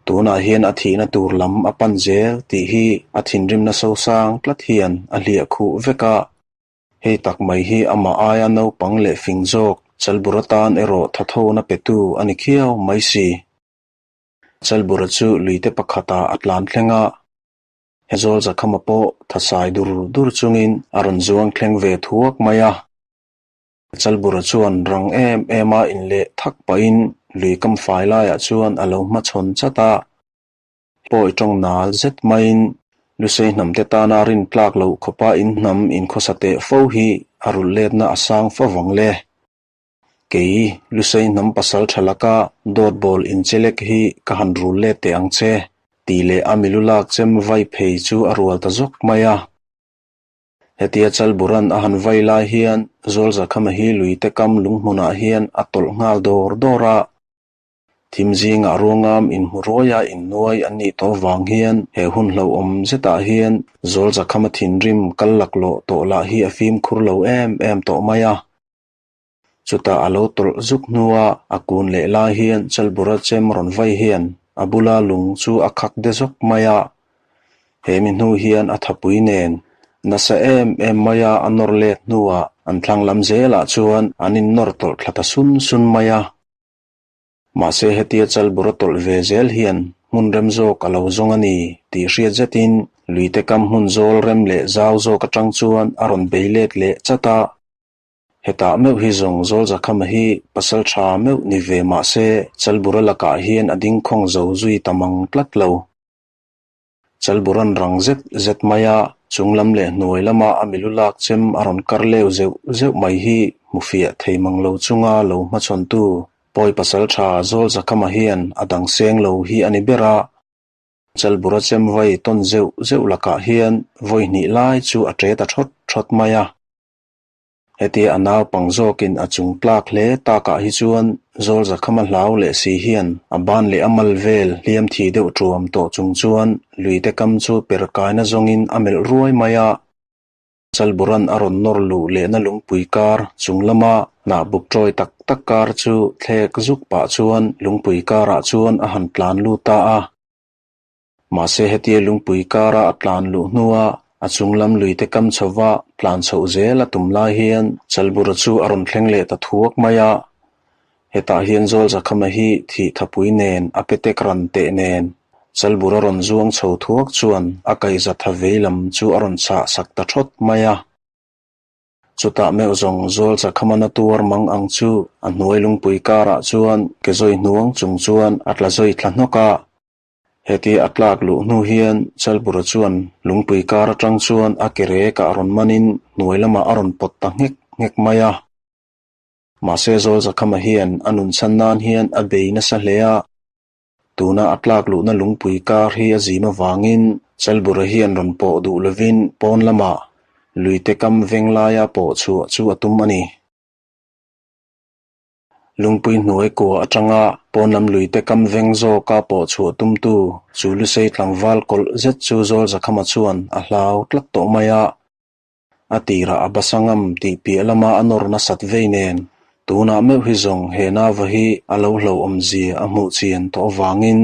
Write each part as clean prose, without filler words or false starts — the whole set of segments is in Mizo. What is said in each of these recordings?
Tunah hian a thihna tur lam a pan zel tih hi a thinrimna sosang tlat hian a hliah khuh vek a. Hei tak mai hi amah aia naupang leh fing zawk Chalbura tan erawh thathona petu a ni khiau mai si. Chalbura chu luite pakhatah a tlan thleng a. He zawl zakhama pawh thasai dur dur chungin a rawn zuang thleng ve thuak mai a. Chalbura chuan rang em em a inleh thak pahin lui kam fai laiah chuan a lo hmachhawn chat a. Pawi tawng nal zet maiin Lusei hnamte tana rin tlak loh khawpa in hnam inkhawsa teh fo hi a rulh letna a sang fo vang le. Kei, Lusei hnam pasal tha laka dawt bawl inchelek hi ka han rul let teh ang che, tih leh a milu lak chem vai phei chu a rual ta zawk mai a. Hetia Chalburan a han vai lai hian Zawlzakhama hi luite kam lunghmunah hian a tawlh nghal dawr dawr a. Thim zingah ruangam inhmu ruaia innuai an nih tawh vang hian he hun hlauhawm zetah hian Zawlzakhama thinrim kal laklawh tawh lah hi a fimkhur lo em em tawh mai a. Chutah a lo tawlh zuk hnua a kun leh lai hian Chalbura chem rawn vai hian a bula lung chu a khak de zawk mai a. He mi hnu hian a thapui nen nasa em em maia a nawr let hnuah an thlang lam zelah chuan an innawr tawlh thla ta sun sun mai a. Mahse hetia Chalbura tawlh ve zel hian hmun rem zawk a lo zawng a ni tih hriat zetin luite kam hmun zawl rem leh zau zawk atang chuan a rawn bei let leh chat a. Hetah meuh hi zawng Zawlzakhama hi pasal tha meuh ni ve mah se Chalbura lakah hian a ding khawng zo zui ta mang tlat lo. Chalburan rang zet zet mai a, chung lam leh hnuai lama a milu lak chem a rawn kar leu zeuh zeuh mai hi hmu fiah thei mang lo chunga lo hmachhawntu Pawi pasal tha Zawlzakhama hian a dang seng lo hi a ni ber a. Chalbura chem vai tawn zeuh zeuh lakah hian vawi hnih lai chu a ṭe ta ṭhawt ṭhawt mai a. Hetia a naupang zawkin a chung tlak hle takah hi chuan Zawlzakhama hlau leh si hian a ban leh a mal vel hliam thi deuh ṭuam tawh chung chuan luite kam chu per kaina zawngin a melh ruai mai a. Chalburan a rawn nawr luh lehna lungpui kar chung lama hnah buk ṭawi tak tak kar chu thlek zuk pah chuan lungpui karah chuan a han tlan lut ta a. Mahse hetia lungpui kara a tlan luh hnua a chung lam luite kam chhova tlan chhoh zel a tum lai hian Chalbura chu a rawn thleng leh ta thuak mai a. Hetah hian Zawlzakhama hi thih thapui nen a petek ran teh nen Chalbura rawn zuang chho thuak chuan a kaihza tha vei lam chu a rawn chhah sak ta thawt mai a. Chutah meuh zawng zawl chakhamana tuar mang ang chu a hnuai lungpui karah chuan ke zawi hnuang chung chuan a tla zawi thla hnawk a. Heti a tlak luh hnu hian Chalbura chuan lungpui kar atang chuan a ke rekah rawn manin hnuai lamah a rawn pawt ta nghek nghek mai a. Mahse zawl zakhama hian a nun chhan nan hian a bei nasa hle a. Tuna a tlak luhna lungpui kar hi a zim avangin Chalbura hian rawn pawh duh lovin pawn lamah luite kam veng laia pawh chhuah chu a tum a ni. Lungpui hnuai kua atanga pawn lam luite kam veng zawka pawh chhuah tumtu chu Lusei tlangval kawlh zet chu Zawlzakhama chuan a hlau tlat tawh mai a. A tirah a basa ngam tih piah lama a nawr nasat vei nen, tunah meuh hi zawng he nava hi a lo hlauhawmzia a hmuh chian tawh avangin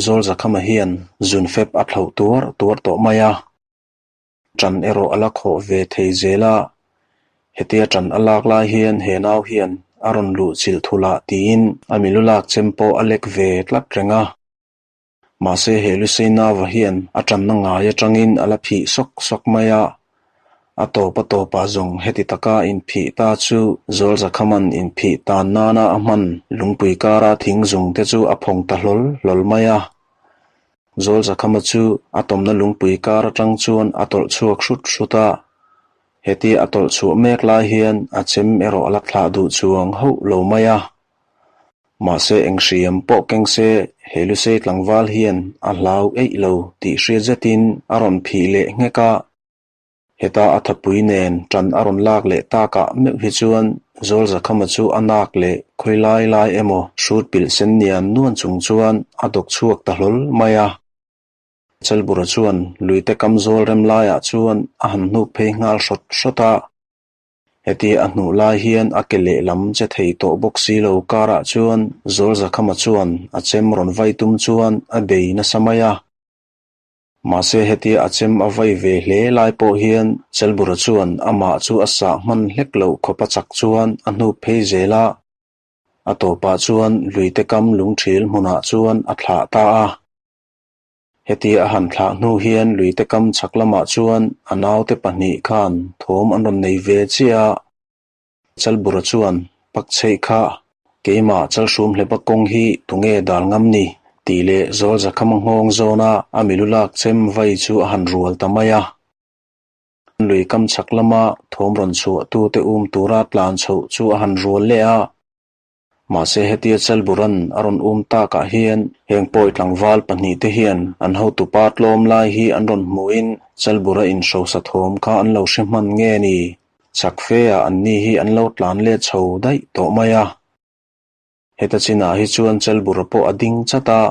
Zawlzakhama hian zunfep a thlauh tuar tuar tawh mai a. Ṭan erawh a la khawh ve thei zel a, hetia ṭan a lak lai hian he nau hian a rawn luh chilh thul ah tiin a milu lak chem pawh a lek ve tlat reng a. Mahse he Lusei nava hian a ṭanna ngai aṭangin a la phih sawk sawk mai a, a tawp a tawpah zawng heti taka inphih ta chu Zawlzakhama'n inphih tan nana a hman lungpui kara thing zung te chu a phawng ta hlawl hlawl mai a. Zawlzakhama chu a tawmna lungpui kar atang chuan a tawlh chhuak hrut hrut a, hetia a tawlh chhuah mek lai hian a chem erawh a la thlah duh chuang hauh lo mai a. Mahse eng hriam pawh keng se he Lusei tlangval hian a hlau eih lo tih hriat zetin a rawn phih leh nghek a. Heta a thapui nen ṭan a rawn lak leh takah meuh hi chuan Zawlzakhama chu a nak leh khawi lai lai emaw hrut pilh sen nian nuan chung chuan a dawk chhuak ta hlawl mai a. Chalbura chuan luite kam zawl rem laiah chuan a han hnuk phei nghal hrawt hrawt a. Hetia a hnuh lai hian a ke lehlam che thei tawh bawk si lo karah chuan Zawlzakhama chuan a chem rawn vai tum chuan a bei nasa mai a. Mahse hetia a chem a vai ve hle lai pawh hian Chelbura chuan amah chu a sah hman hlek loh khawp a chak chuan a hnup phei zel a. A tawpah chuan luite kam lungthil hmunah chuan a thlah ta a. Hetia a han thlah hnu hian luite kam chhak lamah chuan a naute pahnih khan thawm an rawn nei ve chiah a. Chalbura chuan, Pakchheih kha, keimah Chalhrum hlepa kawng hi tunge dal ngam ni? tih leh Zawlzakhama nghawng zawna a milu lak chem vai chu a han rual ta mai a. Lui kam chhak lama thawm rawn chhuah tute um tura tlan chhoh chu a han rual leh a. Mahse hetia Chalburan a rawn um takah hian heng pawi tlangval pahnihte hian an hotupa tlawm lai hi an rawn hmuhin Chalbura inhrosa thawm kha an lo hre hman nge ni? Chak feah anni hi an lo tlan let chho daih tawh mai a. Heta chinah hi chuan Chalbura pawh a ding chat a.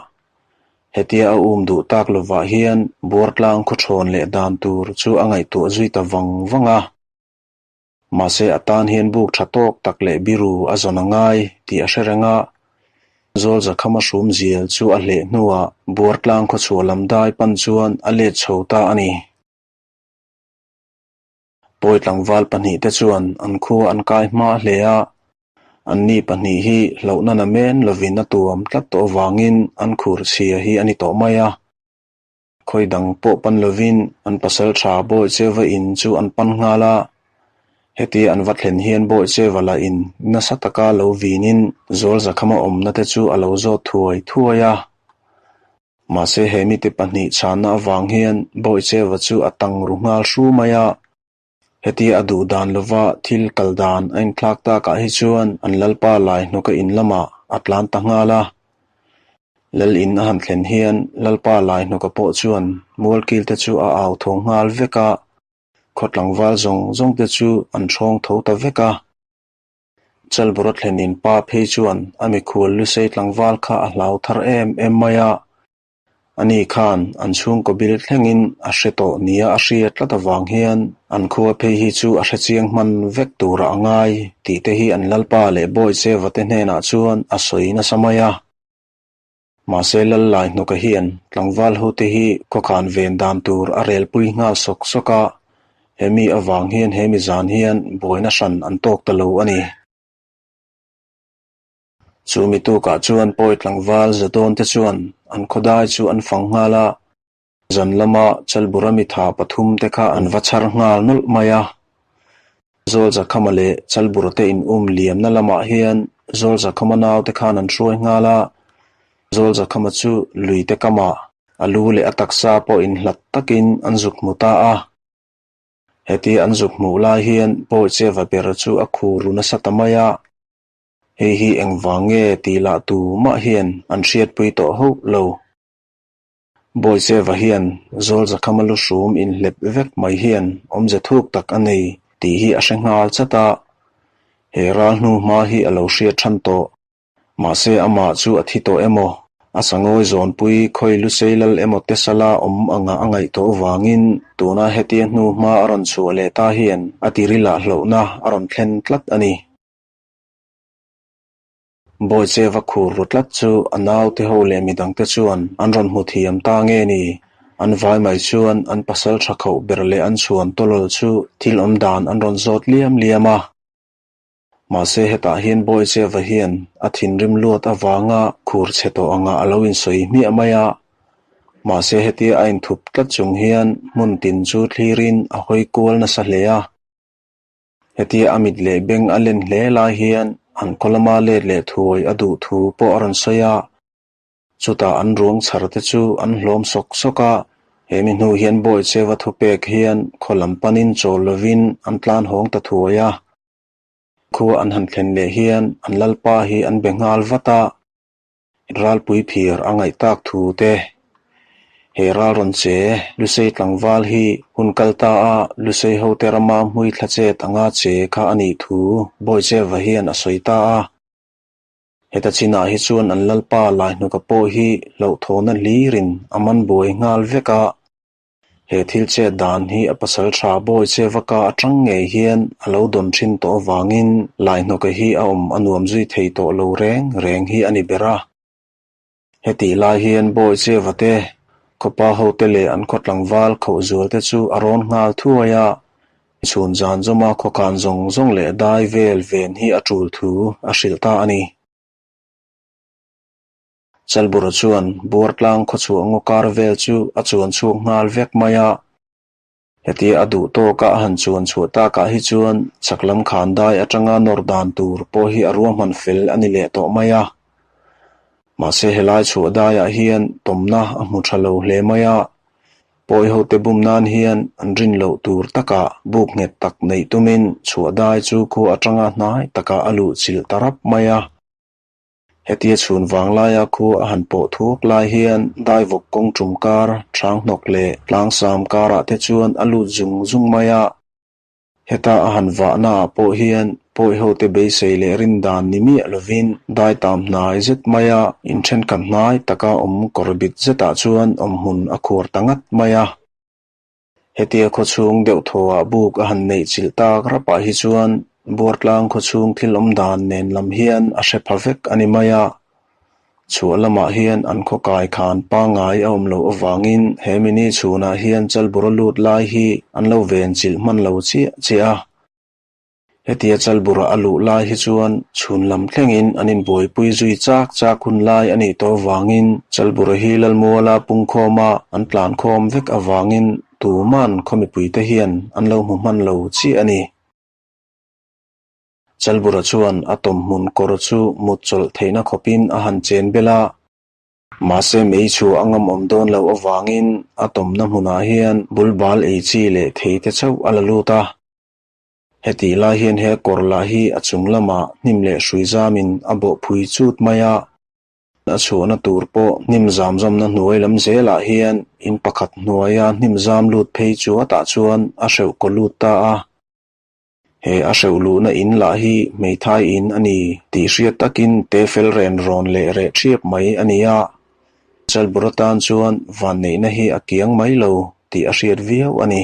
Hetia a um duh tak lovah hian Buartlang khawthawn leh dan tur chu a ngaihtuah zui ta vang vang a. Mahse a tan hian buk tha tawk tak leh biru a zawn a ngai tih a hre reng a. Zawlzakhama hrum zial chu a hleh hnuah Buartlang khawchhuah lam dai pan chuan a let chho ta a ni. Pawi tlangval pahnihte chuan an khua an kai hma hle a, anni pahnih hi hlauhna namen lovin a tuam tlat tawh avangin an khur chhia hi a ni tawh mai a. Khawi dang pawh pan lovin an pasal tha Bawicheva in chu an pan nghal a. Hetia an va thlen hian Bawicheva lah in nasa taka lo vinin Zawlzakhama awmna te chu a lo zawt thuai thuai a. Mahse he mite pahnih chhanna avang hian Bawicheva chu a tang ru nghal hru mai a. Hetia a duh dan lova thil kal dan a inthlak takah hi chuan an lalpa lai hnawka in lamah a tlan ta nghal a. Lal in a han thlen hian lalpa lai hnawka pawh chuan mualkil te chu a au tho nghal vek a, khaw tlangval zawng zawng te chu an hrawng tho ta vek a. Chalbura thlen in pa phei chuan a mikhual lusei tlangval kha a hlau thar em em mai a. Ani khan an chhungkaw bil thlengin a hre tawh nia a hriat tlat avang hian an khua phei hi chu a hre chiang hman vek tura a ngai tih te hi an lalpa leh Bawicheva te hnenah chuan a sawi nasa mai a. Mahse lal lai hnawka hian tlangval hote hi khawkhan ven dan tur a relpui nghal sawk sawk a, hemi avang hian hemi zan hian buaina hran an tawk ta lo a ni. Chu mi tukah chuan pawi tlangval Zadawn te chuan an khawdai chu an fang nghal a, zan lama Chalbura mitha pathum te kha an va chhar nghal nawlh mai a. Zawlzakhama leh Chalbura te in um liamna lamah hian Zawlzakhama naute khan an hruai nghal a, Zawlzakhama chu lui te kamah a lu leh a taksa pawh inhlat takin an zuk hmu ta a. Heti an zuk hmuh lai hian Bawicheva ber chu a khur ru nasa ta mai a. Hei hi engvang nge tih lah tu mah hian an hriatpui tawh hauh lo. Bawicheva hian Zawlzakhama lu hrum inhlep vek mai hian awmze thuk tak a nei tih hi a hre nghal chat a. He ral hnu hma hi a lo hriat than tawh. Mahse amah chu a thi tawh emaw, a sangawi zawnpui khawi lusei lal emaw te sala awm anga a ngaih tawh vangin tuna hetia hnu hma a rawn chhuah leh ta hian a tirilah hlauhna a rawn thlen tlat a ni. Bawicheva khur ru tlat chu a naute ho leh midangte chuan an rawn hmu thiam ta nge ni? An vai mai chuan an pasal tha khauh ber leh an chhuan tawlawl chu thil awm dan an rawn zawt liam liam a. Mahse hetah hian Bawicheva hian a thinrim luat avanga khur chhe tawh anga a lo insawi hmiah mai a. Mahse hetia a inthup tlat chung hian hmun tin chu thlirin a hawi kual nasa hle a. Hetia a mit leh beng a len hle lai hian an khaw lama let leh thuai a duh thu pawh a rawn sawi a. Chutah an ruang chhar te chu an hlawm sawk sawk a, he mi hnu hian Bawicheva thupek hian khaw lam panin chawl lovin an tlan hawng ta thuai a. Khua an han thlen leh hian an lalpa hi an be nghal vat a. Ralpui phir a ngaih tak thu te. He ral rawn che Lusei tlangval hi hun kal ta a Lusei hote rama hmui thla chet anga che kha a nih thu Bawicheva hian a sawi ta a. Heta chinah hi chuan an lalpa Laihnuka pawh hi hlauhthawhna hlirin a man buai nghal vek a. He thil chet dan hi a pasal tha bawi che vaka atang ngei hian a lo dawn thin tawh avangin Laihnawka hi a awm a nuam zui thei tawh lo reng reng hi a ni ber a. Hetih lai hian bawi che vate, khawpa hote leh an khaw tlangval khoh zual te chu a rawn nghal thuai a, chhun zan zawma khawkhan zawng zawng leh dai vel ven hi a tul thu a hrilh ta a ni. Chalbura chuan Buartlang khawchhuah ngaw kar vel chu a chuan chhuak nghal vek mai a. Hetia a duh tawka a han chuan chhuah takah hi chuan chhak lam khan dai atanga nawr dan tur pawh hi a ruahman fel a ni leh tawh mai a. Mahse helai chhuah daiah hian tawmna a hmu tha lo hle mai a. Pawi hote bum nan hian an rin loh tur takah buk nghet tak neih tumin chhuah dai chu khua atanga hnai takah a luh chilh ta rap mai a. Hetia chhun vanglaia khua a han pawh thuak lai hian daivawk kawng tum kar, Hranghnawk leh Tlangsam karah te chuan a lut zung zung mai a. Heta a han vahnaah pawh hian pawihote beisei leh rindan ni miah lovin daitam hnai zet maia inthenkhat hnai taka awm kawr bit zetah chuan awmhmun a khuar ta ngat mai a. Hetia khawchhung deuh thawhah buk a han neih chilh tak rapah hi chuan Buartlang khawchhung thil awm dan nen lam hian a hre pha vek a ni mai a. Chhuah lamah hian an khaw kai khan pangngai a awm loh avangin he mini chhunah hian Chalbura lut lai hi an lo ven chilh hman lo chiah chiah a. Hetia Chalbura a luh lai hi chuan chhun lam thlengin an inbuaipui zui chak chak hun lai a nih tawh avangin Chalbura hi Lalmuala pungkhawma an tlankhawm vek avangin tuman khaw mipuite hian an lo hmu hman lo chiah a ni. Chalbura chuan a tawmhmun kawr chu mut chawlh theihna khawpin a han chen belh a. Mahse mei chu a ngamawm dawn loh avangin a tawmna hmunah hian bulbal ei chi leh thei te chauh a la lut a. Hetih lai hian he kawr lah hi a chung lamah hnim leh hrui zamin a bawh phui chut mai a. A chhuahna tur pawh hnim zam zawmna hnuai lam zelah hian in pakhat hnuaia hnim zam lut phei chu a tah chuan a hreuh kaw lut ta a. He a hreuh luhna in lah hi hmeithai in a ni tih hriat takin te fel ren rawn leh reh ṭhiap mai a ni a. Chalbur atan chuan vanneihna hi a kiang mai lo tih a hriat viau a ni.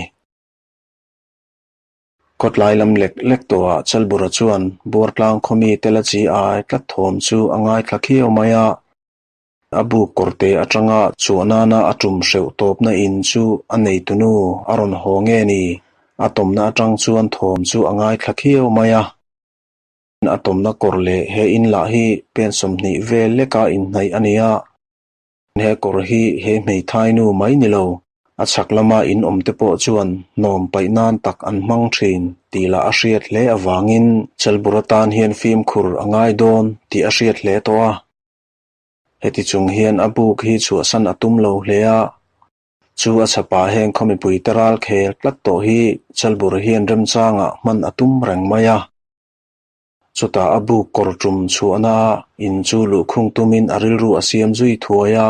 Khawtlai lam lek lek tawhah Chalbura chuan Buartlang khawmi te la chi ai tlat thawm chu a ngaithla khiau mai a. A buk kawrte atanga chhuah nana a tum hreuh tawpna in chu a neitunu a rawn haw nge ni? A tawmna atang chuan thawm chu a ngaithla khiau mai a. A tawmna kawr leh he in lah hi pen 20 vel leka inhnaih a ni a. He kawr hi he hmeithai nu mai ni lo, a chhak lama in awm te pawh chuan hnawm paih nan tak an hmang thin tih lah a hriat hle avangin Chalbur atan hian fimkhur a ngai dawn tih a hriat hle tawh a. Heti chung hian a buk hi chhuahsan a tum lo hle a, chu a chhapah heng khaw mipui te ral khel tlat tawh hi Chalbur hian remchangah hman a tum reng mai a. Chutah a buk kawr tum chhuahna in chu luhkhung tumin a rilru a siam zui thuai a.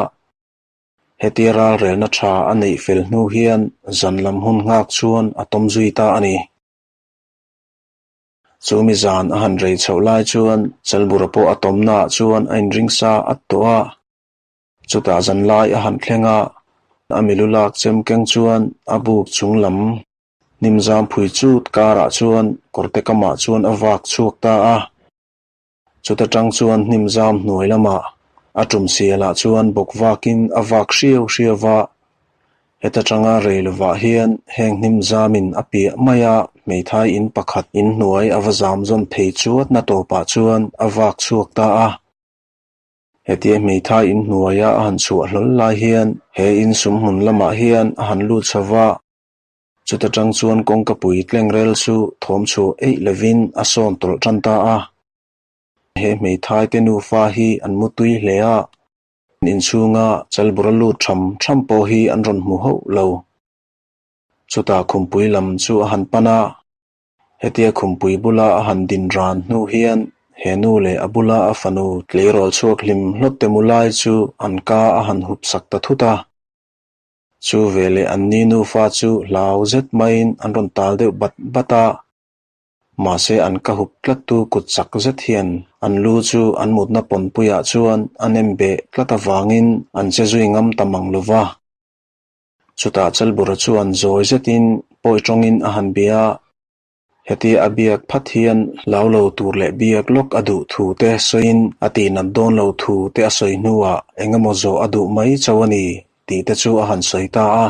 Hetia ralrelna tha a neih fel hnu hian zan lam hun nghak chuan a tawm zui ta a ni. Chu mi zan a han rei chhoh lai chuan Chalbura pawh a tawmnaah chuan a inring sa at tawh a. Chutah zan lai a han thleng a, a milu lak chem keng chuan a buk chung lam hnim zam phui chut karah chuan kawrte kamah chuan a vak chhuak ta a. Chuta tang chuan hnim zam hnuai lamah a tum sialah chuan bawk vakin a vak hriau hriau va. Heta tanga rei lovah hian heng hnim zamin a piah mai a, hmeithai in pakhat in hnuai a va zam zawn phei chuat na tawpah chuan a vak chhuak ta a. Hetia hmeithai in hnuaia a han chhuah hlawl lai hian he in sum hmun lamah hian a han lut chho va. Chuta tang chuan kawngkapui tlengrel chu thawm chhuah eih lovin a sawn tawlh tan ta a. He hmeithai te nufa hi an mu tui hle a, inchhunga Chalbura lut tham tham pawh hi an rawn hmu hauh lo. Chutah khumpui lam chu a han pan a, hetia khumpui bula a han din ran hnu hian he nu leh a bula a fanu tleirawl chhuak hlim hlawt te mu lai chu an ka a han hup sak ta thut a. Chu veleh an ni nufa chu hlau zet maiin an rawn tal deuh bat bat a. Mahse an ka hup tlattu kut chak zet hian an lu chu an mutna pawnpuiah chuan a nem beh tlat avangin an che zui ngam ta mang lo va. Chutah Chalbura chuan zawi zetin pawi tawngin a han bia a. Hetia a biak phat hian hlau lo tur leh biak lawk a duh thu te sawiin a tihnat dawn lo thu te a sawi hnuah eng emaw zawh a duh mai chauh a ni tih te chu a han sawi ta a.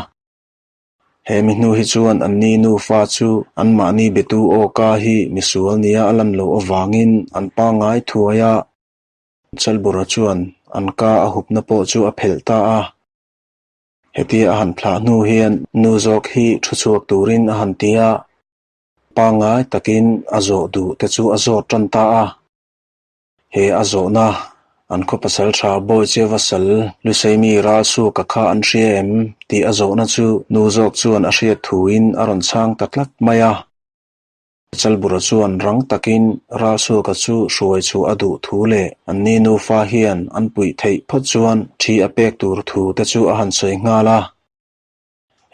He mi hnu hi chuan anni nufa chu anmahni betu awka hi misual nia a lan loh avangin an pangngai thuai a. Chalbura chuan an ka a hupna pawh chu a phelh ta a. Hetia a han thlah hnu hian nu zawk hi thu chhuak turin a han ti a, pangngai takin a zawh duh te chu a zawt tan ta a. He a zawhna, an khaw pasal tha Bawicheva sal Luseimi Ralsuka kha an hria em tih a zawhna chu nu zawk chuan a hriat thuin a rawn chhang ta tlat mai a. Chalbura chuan rang takin Ralsuaka chu hruai chhuah a duh thu leh anni nufa hian an puih theih phawt chuan thi a pek tur thu te chu a han sawi nghal a.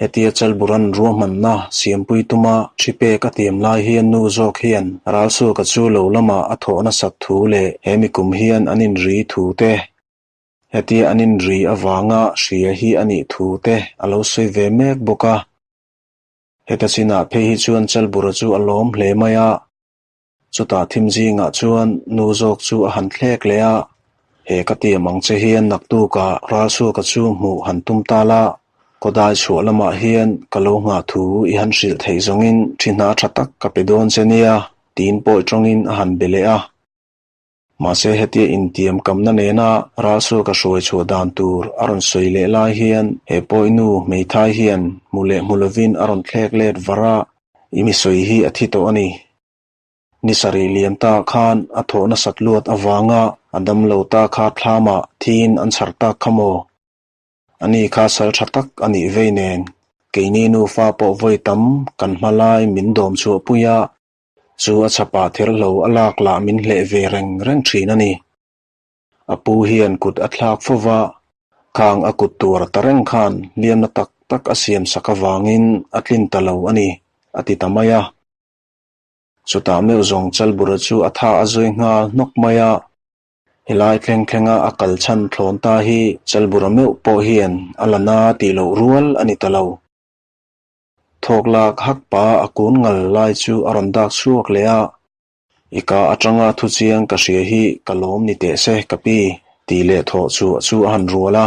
Hetia Chalburan ruahmanna siampui tuma thi pek a tiam lai hian nu zawk hian Ralsuaka chu lo lamah a thawh nasat thu leh he mikum hian an inri thu te, hetia an inri avanga hria hi a nih thu te a lo sawi ve mek bawk a. Heta chinah phei hi chuan Chalbura chu a lawm hle mai a. Chutah thim zingah chuan nu zawk chu a han thlek leh a, He ka tiam ang che hian naktukah Ralsuaka chu hmuh han tum ta la, kawdai chhuah lamah hian ka lo nghah thu i han hrilh theih zawngin thi hna tha tak ka pe dawn che nia, tiin pawi tawngin a han be leh a. Mahse hetia intiam kamna nena Ralsuaka hruai chhuah dan tur a rawn sawi leh lai hian he pawi nu hmeithai hian hmu leh hmu lovin a rawn thlek let var a, I mi sawi hi a thi tawh a ni. Ni sarih liam ta khan a thawh nasat luat avanga a damlo ta kha thlamah thiin an chhar tak kha maw? Ani kha sal tha tak a nih vei nen keini nufa pawh vawi tam kan hma lai min dawm chhuahpui a, Chu a chhapah therhlo a lak lah min hleh ve reng reng thin a ni. A pu hian kut a thlak fo va, khang a kut tuar ta reng khan hliamna tak tak a siam sak avangin a tlin ta lo a ni, a ti ta mai a. Chutah meuh zawng Chalbura chu a tha a zui nghal hnawk mai a. Helai thleng thlenga a kal chhan thlawn ta hi Chalbura meuh pawh hian a la na tih loh rual a ni ta lo. Thawk lak hak pa a kun ngal lai chu a rawn dak chhuak leh a, I ka atanga thu chiang ka hria hi ka lawm ni teh se ka pi, tih leh thawh chhuah chu a han rual a.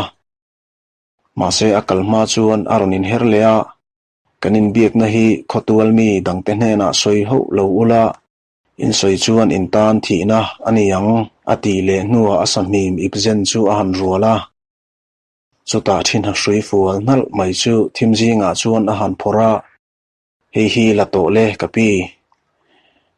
Mahse a kal hma chuan a rawn inher leh a, Kan inbiakna hi khawtual mi dangte hnenah sawi hauh lo ula, in sawi chuan in tan thihna a ni ang, a tih leh hnuah a sahmim ipzen chu a han rual a. Chutah thin ha hrui fual hnalh mai chu thim zingah chuan a han phawrh a, Hei hi la tawh le ka pi.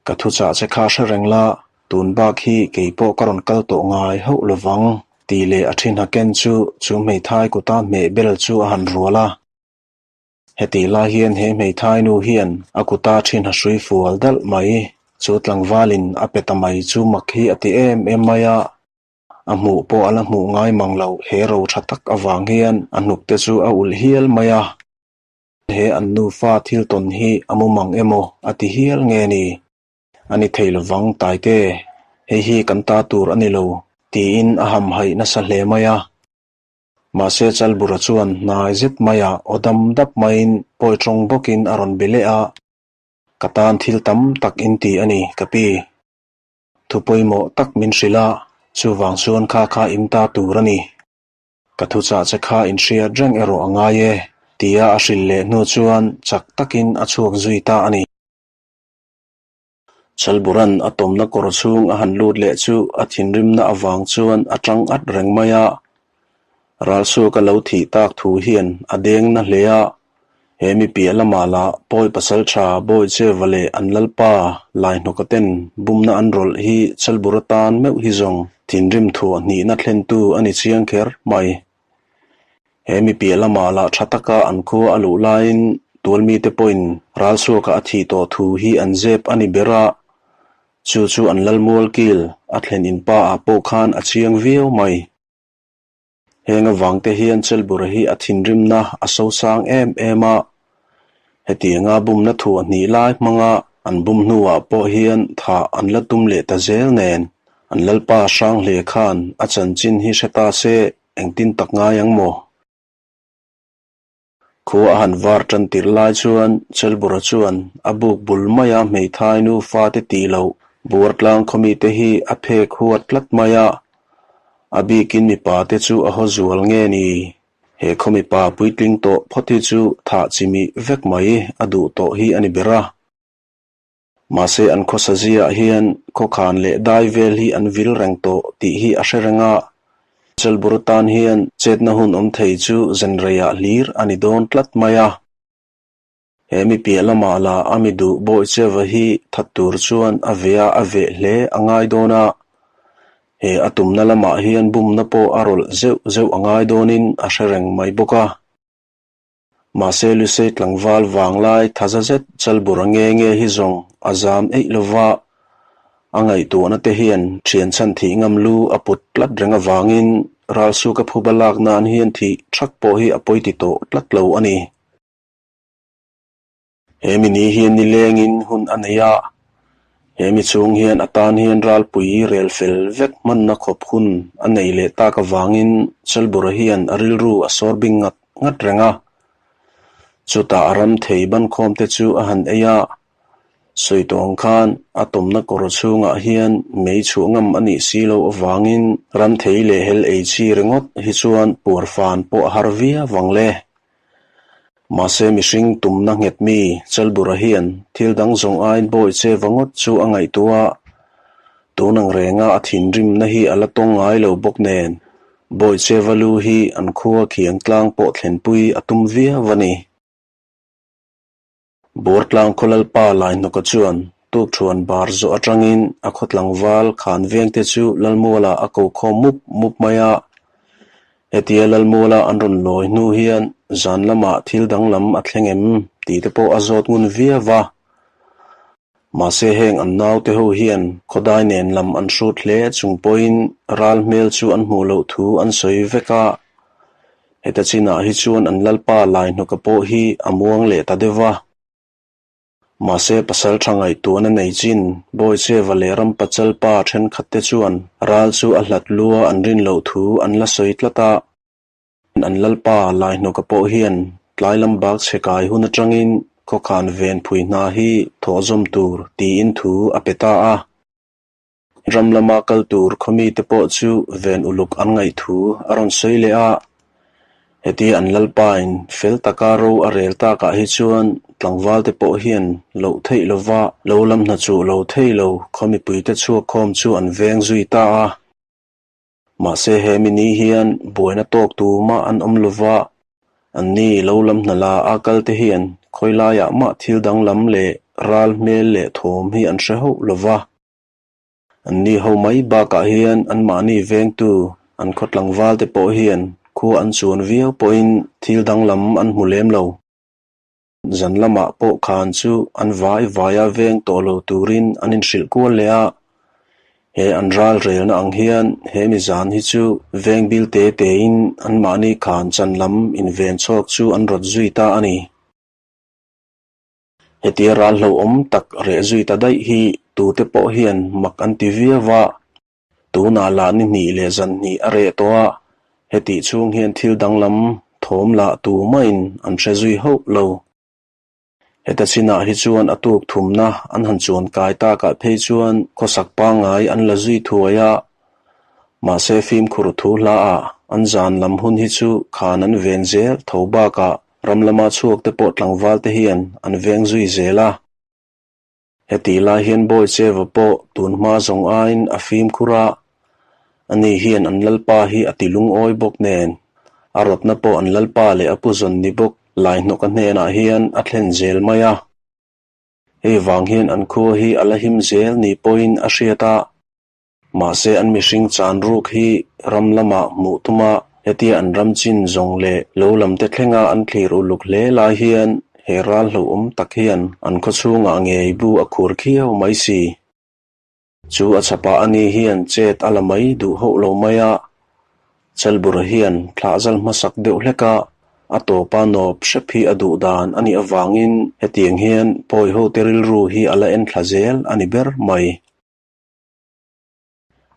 Ka thuchah che kha hre reng la, tun bak hi kei pawh ka rawn kal tawh ngai hauh lovang tih leh a thin ha ken chu chu hmeithai kuta hmeh bel chu a han rual a. Hetih lai hian he hmeithai nu hian a kuta thin ha hrui fual dalh mai chu tlangvalin a pe ta mai chu mak hi a ti em em mai a. A hmuh pawh a la hmuh ngai mang lo, he ro tha tak avang hian a hnuk te chu a ulh hial mai a. He an nufa thil tawn hi a mu mang emaw a ti hial nge ni? A ni thei lovang Taite, hei hi kan ta tur a ni lo, tiin a hamhaih nasa hle mai a. Mahse Chalbura chuan hnai zet maiah aw dam dap maiin pawi tawng bawkin a rawn be leh a, Ka tan thil tam tak in ti a ni, ka pi. Thu pawimawh tak min hrilh a, chuvang chuan kha kha in ta tur a ni. Ka thuchah che kha in hriat reng erawh a ngai e, tia a hrilh leh hnu chuan chak takin a chhuak zui ta a ni. Chalburan a tawmna kawr chhung a han lut leh chu a thinrimna avang chuan a tang at reng mai a. Ralsuaka lo thih tak thu hian a deng na hle a, He mi piah lamah lah Pawi pasal tha Bawi Cheva leh an lalpa Laihnawka ten bumna an rawlh hi Chalbur atan meuh hi zawng thinrim thuah hnihna thlentu a ni chiang kher mai. He mi piah lamah lah tha taka an khua a luh laiin tualmite pawhin ralchhuaka a thih tawh thu hi an zep a ni ber a, chu chu an lalmual kil a thlen inpa ah pawh khan a chiang viau mai. Heng avangte hian Chelbura hi a thinrimna a sosang em em a, hetianga bumna thuah hnih lai hmanga an bum hnuah pawh hian thah an la tum leh ta zel nen, an Lalpa Hranghle khan a chanchin hi hre ta se engtin tak ngai ang maw? Khua a han var tan tirh lai chuan Chelbura chuan a buk bul maia hmeithai nufa te tih loh Buartlang khaw mite hi a phek huat tlat mai a, a bikin mipa te chu a haw zual nge ni? He khaw mipa puitling tawh phawt hi chu thah chimih vek mai a duh tawh hi a ni ber a. Mahse an khawsa ziaah hian khawkhan leh dai vel hi an vil reng tawh tih hi a hre reng a, Chelbur tan hian chetna hun awm thei chu zenreiah hlir a ni dawn tlat mai a. He mi piah lamah lah a mi duh Bawicheva hi that tur chuan a veh a a veh hle a ngai dawn a, he a tumna lamah hian bumna pawh a rawlh zeuh zeuh a ngai dawnin a hre reng mai bawk a. Mahse Lusei tlangval vanglai thaza zet Chalbura nge nge hi zawng a zam eih lova, a ngaihtuahna te hian thian chhan thih ngam lu a put tlat reng avangin ralsuka phuba lak nan hian thih thak pawh hi a pawi ti tawh tlat lo a ni. He mi ni hian nilengin hun a nei a, he mi chhung hian a tan hian ralpui rel fel vek hmanna khawp hun a nei leh tak avangin Chalbura hian a rilru a sawr bing ngat ngat reng a. Chutah a ram thei bankhawm te chu a han ei a, sawi tawh ang khan a tawmna kawr chhungah hian mei chhuah ngam a nih si loh avangin ram thei leh hel ei chi ringawt hi chuan puar fan pawh a har viau ang le. Mahse mihring tumna nghet mi Chalbura hian thil dang zawng aiin bawi che va ngawt chu a ngaihtuah a, tun ang renga a thinrimna hi a la tawng ngai lo bawk nen bawi che va lu hi an khua khiang tlang pawh thlenpui a tum viau a ni. Buartlang khaw lalpa Laihnawka chuan tukthuan bar zawh atangin a khaw tlangval khan vengte chu Lalmuala a ko khawm mup mup mai a. Hetia Lalmuala an rawn lawi hnu hian zan lamah thil danglam a thleng em tih te pawh a zawt ngun viau va. Mahse heng an naute ho hian khawdai nen lam an hrut hle chung pawhin ral hmel chu an hmuh loh thu an sawi vek a. Heta chinah hi chuan an lalpa Laihnawka pawh hi a muang leh ta deuh va. Mahse pasal tha ngaihtuahna nei chin Bawicheva leh Rampachal pa thenkhat te chuan ral chu a hlat lua an rin loh thu an la sawi tlat a. An lalpa Laihnawka pawh hian tlai lam bak chhe kai hun atangin khawkhan ven phui hna hi thawhzawm tur tiin thu a pe ta a. Ram lama kal tur khawmite pawh chu ven uluk an ngaih thu a rawn sawi leh a. Heti an lalpain fel taka ro a rel takah hi chuan tlangvalte pawh hian loh theih lova lo lam hna chuh lo thei lo khaw mipuite chhuak khawm chu an veng zui ta a. Mahse he mi ni hian buaina tawk tumah an awm lova, anni lo lam hna la a kal te hian khawi laiah mah thil danglam leh ral hmel leh thawm hi an hre hauh lova. Anni ho mai bakah hian anmahni vengtu an khaw tlangval te pawh hian khua an chuan viau pawhin thil danglam an hmu lem lo. Zan lamah pawh khan chu an vai vaia veng tawh lo turin an inhrilh kual leh a, he an ral relna ang hian he mi zan hi chu veng bil te tein anmahni khan chan lam inven chhawk chu an rawt zui ta a ni. Hetia ral hlauhawm tak reh zui ta daih hi tute pawh hian mak an ti viau a, Tunah lah ni hnih leh zan hnih a reh tawh a, hetih chhung hian thil danglam thawm lah tu mahin an hre zui hauh lo. Heta chinah hi chuan a tuk thumna an han chuan kai takah phei chuan khawsak pangngai an la zui thuai a, mahse fimkhur thu hlaah an zan lam hun hi chu khan an ven zel tho bakah ram lama chhuak te pawh tlangval te hian an veng zui zel a. Hetih lai hian Bawicheva pawh tun hma zawng aiin a fimkhur a, ani hian an lalpa hi a ti lungawi bawk nen, a rawtna pawh an lalpa leh a pu zawn ni bawk Laihnawka hnenah hian a thlen zel mai a. Hei vang hian an khua hi a la him zel ni pawhin a hriat a. Mahse an mihring chan ruk hi ram lamah hmuh tuma hetia an ram chin zawng leh lo lam te thlenga an thlir uluk hle lai hian he ral hlauhawm tak hian an khaw chhungah ngei bu a khur khiau mai si. Chu a chhapah ani hian chet a la mai duh hauh lo mai a, Chalbura hian thlahzal hmasak deuh hlek a, a tawpa nawp hrep hi a duh dan a nih avangin hetiang hian pawi hote rilru hi a la enthla zel a ni ber mai.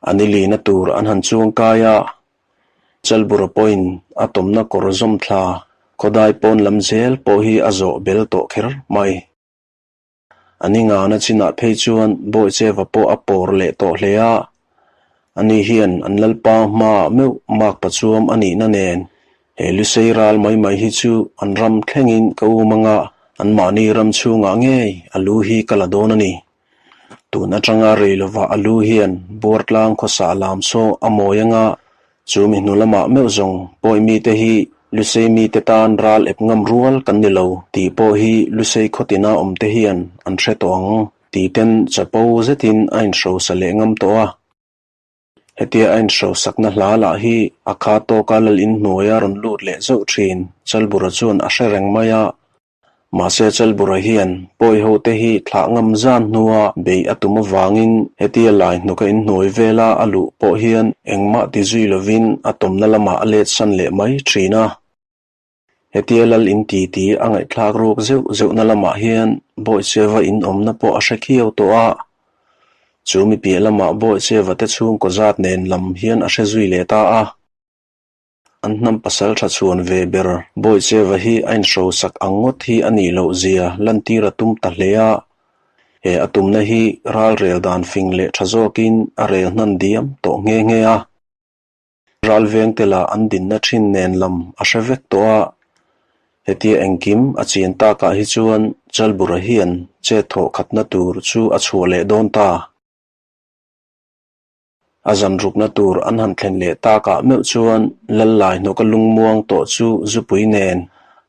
A ni lina tur an han chuang kai a, Chalbura pawhin a tawmna kawr zawm thla Khawdai pawn lam zel pawh hi a zawh bel tawh kher mai. Ani ngana chinah phei chuan Bawicheva pawh a pawr leh tawh hle a, ani hian an lalpa hmaah meuh mak pachuam a nihna nen he Lusei ral mai mai hi chu an ram thlengin ka um anga anmahni ram chhungah ngei a lu hi ka la dawn a ni. Tun atanga rei lovah a lu hian Buartlang khawsa lam saw a mawi anga Chu mi hnu lamah meuh zawng pawi mite hi Lusei mite tan ral ep ngam rual kan ni lo tih pawh hi Lusei khawtina awmte hian an hre tawh ang tih ten chapo zetin a inhrosa leh ngam tawh a. Hetia a inhrosakna hla lah hi a kha tawka lal inhnuaia rawn lut leh zauh thin Chalbura chuan a hre reng mai a. Mahse Chalbura hian pawi hote hi thlah ngam zan hnua beih a tum avangin hetia lai hnuka inhnuai vela a luh pawh hian engmah ti zui lovin a tawmna lamah a let san leh mai thin a. Hetia lal in ti ti a ngaihthlak ruk zeuh zeuhna lamah hian Bawicheva inawmna pawh a hre khiau tawh a. Chu mi piah lamah Bawicheva te chhungkaw zat nen lam hian a hre zui leh ta a. An hnam pasal tha chhuan ve ber Bawicheva hi a inhrosak ang ngawt hi a nih loh zia lantir a tum ta hle a. He a tumna hi ral rel dan fing leh tha zawkin a rel hnan diam tawh nghe nghe a. Ral veng te lah an dinna thin nen lam a hre vek tawh a. Hetia engkim a chian takah hi chuan Chalbura hian chet thawh khatna tur chu a chhuah leh dawn ta. A zan rukna tur an han thlen leh takah meuh chuan Lallai hnawka lungmuang tawh chu zupui nen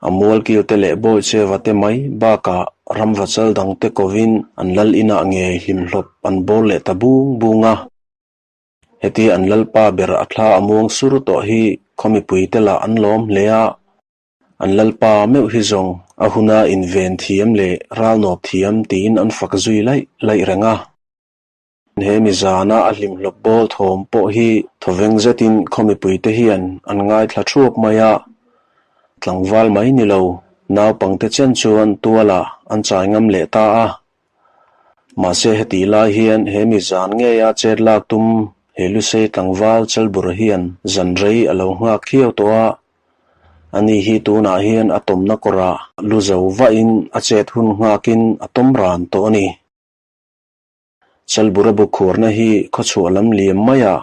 a mualkil te leh Bawicheva te mai bakah ramva chal dang te kovin an lal inah ngei hlimhlawp an bawl leh ta bung bung a. Hetia an lalpa ber a thla a muang sur tawh hi khaw mipui te lah an lawm hle a. An lalpa meuh hi zawng a huna inven thiam leh ralnawp thiam tiin an fak zui laih laih reng a. He mi zana a hlimhlawp bawl thawm pawh hi thawveng zetin khaw mipuite hian an ngaithla thuap mai a, tlangval mai ni lo, naupangte chen chuan tualah an chai ngam leh ta a. Mahse hetih lai hian he mi zan ngeia chet lak tum he Lusei tlangval Chalbura hian zan rei a lo nghak khiau tawh a, ani hi tunah hian a tawmna kawrah lu zo vahin a chet hun nghakin a tawm ran tawh a ni. Chalbura bu khuarna hi khawchhuah lam liam maia